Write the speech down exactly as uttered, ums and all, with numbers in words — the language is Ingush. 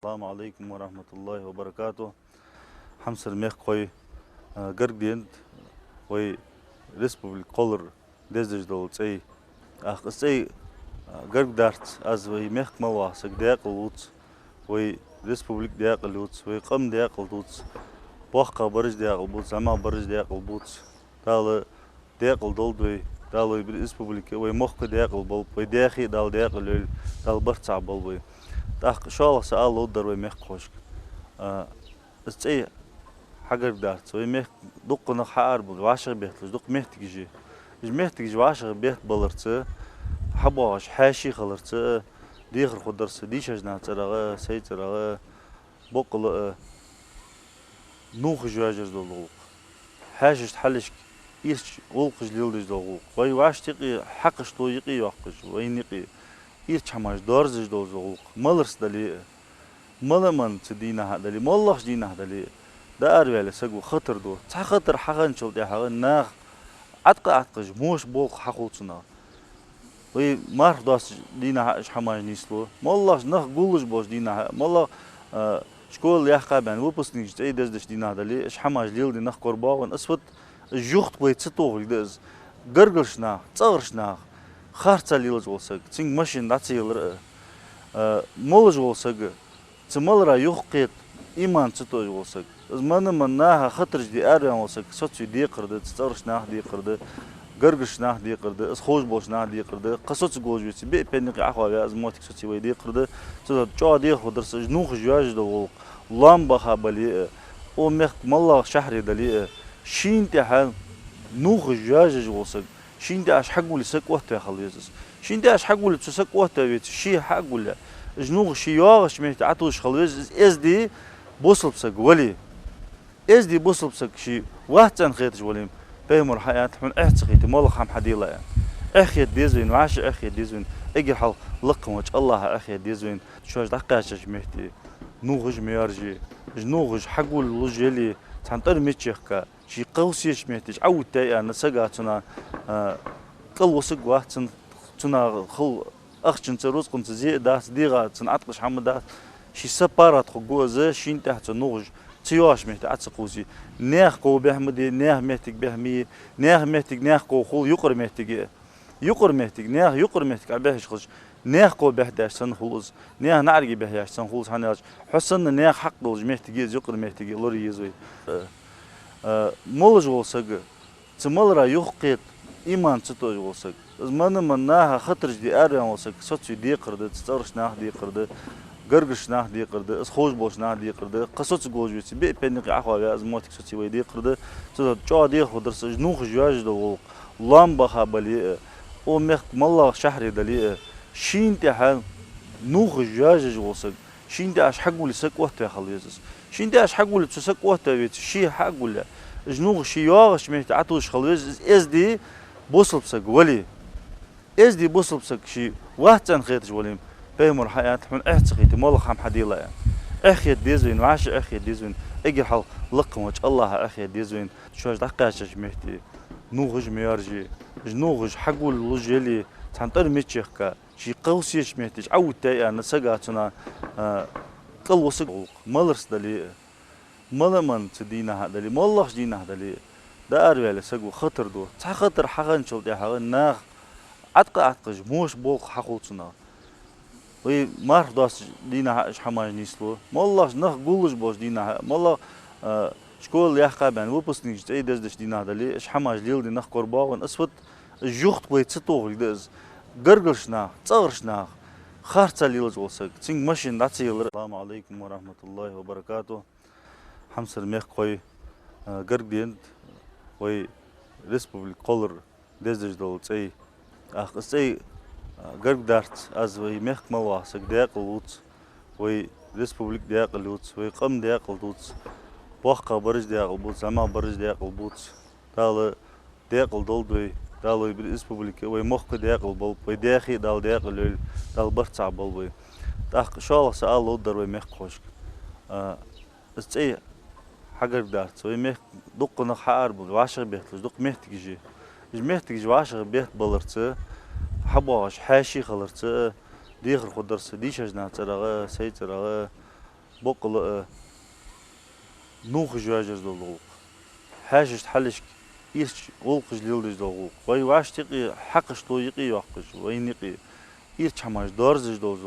Ассаламу Ӏалайкум ва рахьматуллахӀи ва баракатухӀ. Хьамсара мехкахой, а, гаргаденад вай республика кхоллар дездеш дола цӀай. ТӀаккха из цӀай, а, гаргадарца аз вай мехка мел ваха саг даькъала вувц, вай республика даькъала ювц, вай къам даькъала дувц, боккхагӀбараш даькъала бувц, зӀамагӀбараш даькъала бувц. Дала даькъала долда вай, Дала вай республика, вай мохк даькъала болба, вай даьхе а Дала даькъала йойла, Дала барт цхьа болба вай. ТӀаккха шоллагӀа са ала ловргдар вай мехкахошка. А, из цӀай хьагаргадарца, вай мехка дукха нах хьаарабувлаш, вӀашагӀбетталуш дукха моттигаш я. Уж моттигаш вӀашагӀбеттабаларца, хьабоагӀаш хьаьший хиларца, дехар хургдар са дийшача наха цӀерагӀа, сай цӀерагӀа, боккъала а, нувхаш йоажар дола гӀулакх. Хьаьшашта, хьалхашка ийрча гӀулакхаш леладеш дола гӀулакх. Вай вӀашта юкъе хьакъашто юкъе йоаккхаш, вайна юкъе ийрча хӀамаш доаржадеш дола гӀулакх. Маларца дале а, мала а, мала а цу дийнахьа дале, моллагӀча дийнахьа дале а, дӀаараваьле саго хатар ду. Цхьа хатар хьахинначул тӀехьагӀа наха Ӏаткъа-Ӏаткъаш моша болх хьахул цунах. Вай марха доастача дийнахьа а уж хӀамаш нийслу. МоллагӀча нах гуллуш болча дийнахьа а, моллагӀа, а, школа яьккха а баьнна, выпускникаш цӀай дездеча дийнахьа дале а, уж хӀамаш леладе нах корабоагӀа вайна. Из вот уж юхатоха вай ца тохалга да из. Гаргарча наха, цӀагӀарча наха, харцахьа лелаш вола саг, цунга машина дӀа ца елар а, а, молаш вола саг, цу малара юхакхета иман ца тоъаш вола саг. Из мана-мана наха хатараш де араваьнна вола саг, соцаве декхар да, цу цӀагӀарча наха декхар да, гаргарча наха декхар да, из ховш болча наха декхар да. Кхы соцаве гӀожа веце, биъ пенна юкъе Ӏохоаваь, из моттиг соцаве вай декхар да. Цудухьа чӀоагӀа дехар хургдар са, уж нувхаш йоажаш дола гӀулакх, лоам баха бале а, укх мехка моллагӀча шахьаре дале а, шийна тӀехьа нувхаш йоажаш вола саг, шийна тӀехьа уж хьагулъе саг оттаваь хила веза из. Шийна тӀехьа уж хьагулъе цу саг оттаваь веце, ше хьа а гулъяь, уж нувхаш ше йоагӀача метте Ӏотувсаш хила веза из, эздий бусалба саг вале. Эздий бусалба саг ше вац аьнна хеташ вале, пайхамара хьааьннад: хьона эхь ца хете, моллагӀа хӀама хьаделахь, аьнна. Эхь хета деза вайна, вӀаши эхь хета деза вайна, эггара хьалха лакха волча АллахӀа эхь хета деза вайна. Шоаш дӀакхаьчача метте нувхаш ма йоаржае. Уж нувхаш хьагулъе луш яле, цхьан тӀара миччахка ше кхувсача метте уж Ӏоуттаяьй аьнна, сага цунах, а, кӀал ва саг вац, цун, цунах хала ахчанца, рузкъанца зе а дац, дегӀа цун Ӏаткъаш хӀама дац. Ше са паргӀата хургва из, шийна тӀехьа цу нувхаша ца йоагӀача метте Ӏо ца кхувсе. Наьха ков бӀехма де, наьха моттиг бӀехма е, наьха моттиг наьха ков хул юкъара моттиге. Юкъара моттиг, наьха юкъара моттиг ӀобӀехаш хилча, наьха ков бӀехдеш санна хул из, наьха наӀарга бӀехъеш санна хул из, хӀана аьлча, хьо санна наьха хьакъ долча моттиге из юкъара моттиг лораеш еза вай. Э, э, молаш вола саг, цу малара юхакхета иман ца тоъаш вола саг. Из мана-мана наха хатараш де араваьнна вола саг, соцаве декхар да, цу цӀагӀарча наха декхар да, гаргарча наха декхар да, из ховш болча наха декхар да. Кхы соцаве гӀожа веце, биъ пенна юкъе Ӏохоаваь, из моттиг соцаве вай декхар да. Цудухьа чӀоагӀа дехар хургдар са, уж нувхаш йоажаш дола гӀулакх, лоам баха бале а, укх мехка моллагӀча шахьаре дале а, шийна тӀехьа нувхаш йоажаш вола саг, шийна тӀехьа уж хьагулъе саг оттаваь хила веза из. Шийна тӀехьа уж хьагулъе цу саг оттаваь веце, ше хьа а гулъяь, уж нувхаш ше йоагӀача метте Ӏотувсаш хила веза из, эздий бусалба саг вале. Эздий бусалба саг ше вац аьнна хеташ вале, пайхамара хьааьннад: хьона эхь ца хете, моллагӀа хӀама хьаделахь, аьнна. Эхь хета деза вайна, вӀаши эхь хета деза вайна, эггара хьалха лакха волча АллахӀа эхь хета деза вайна. Шоаш дӀакхаьчача метте нувхаш ма йоаржае. Уж нувхаш хьагулъе луш яле, цхьан тӀара миччахка ше кхувсача метте уж Ӏоуттаяьй аьнна, сага цунах, а, кӀал ва саг, гӀулакх, маларца дале а, мала а, мала а цу дийнахьа дале, моллагӀча дийнахьа дале а, дӀаараваьле саго хатар ду. Цхьа хатар хьахинначул тӀехьагӀа наха Ӏаткъа-Ӏаткъаш моша болх хьахул цунах. Вай марха доастача дийнахьа а уж хӀамаш нийслу. МоллагӀча нах гуллуш болча дийнахьа а, моллагӀа, а, школа яьккха а баьнна, выпускникаш цӀай дездеча дийнахьа дале а, уж хӀамаш леладе нах корабоагӀа вайна. Из вот уж юхатоха вай ца тохалга да из. Гаргарча наха, цӀагӀарча наха харцахьа лелаш вола саг, цунга машина дӀа ца елар. Ассаламу Ӏалайкум ва рахьматуллахӀи ва баракатухӀ. Хьамсара мехкахой, а, гаргаденад вай республика кхоллар дездеш дола цӀай. ТӀаккха из цӀай, а, гаргадарца аз вай мехка мел ваха саг даькъала вувц, вай республика даькъала ювц, вай къам даькъала дувц, боккхагӀбараш даькъала бувц, зӀамагӀбараш даькъала бувц. Дала даькъала долда вай, Дала вай республика, вай мохк даькъала болба, вай даьхе а Дала даькъала йойла, Дала барт цхьа болба вай. ТӀаккха шоллагӀа са ала ловргдар вай мехкахошка. А, из цӀай хьагаргадарца, вай мехка дукха нах хьаарабувлаш, вӀашагӀбетталуш дукха моттигаш я. Уж моттигаш вӀашагӀбеттабаларца, хьабоагӀаш хьаьший хиларца, дехар хургдар са дийшача наха цӀерагӀа, сай цӀерагӀа, Боккъала а нувхаш вежараш дола гӀулакх. Хьаьшашта, хьалхашка ирча гӀулакхаш леладеш дола гӀулакх. Вай вӀашта юкъе хьакъаш тӀа юкъе йоаккхаш, вайна юкъе ирча хӀамаш доаржадеш дола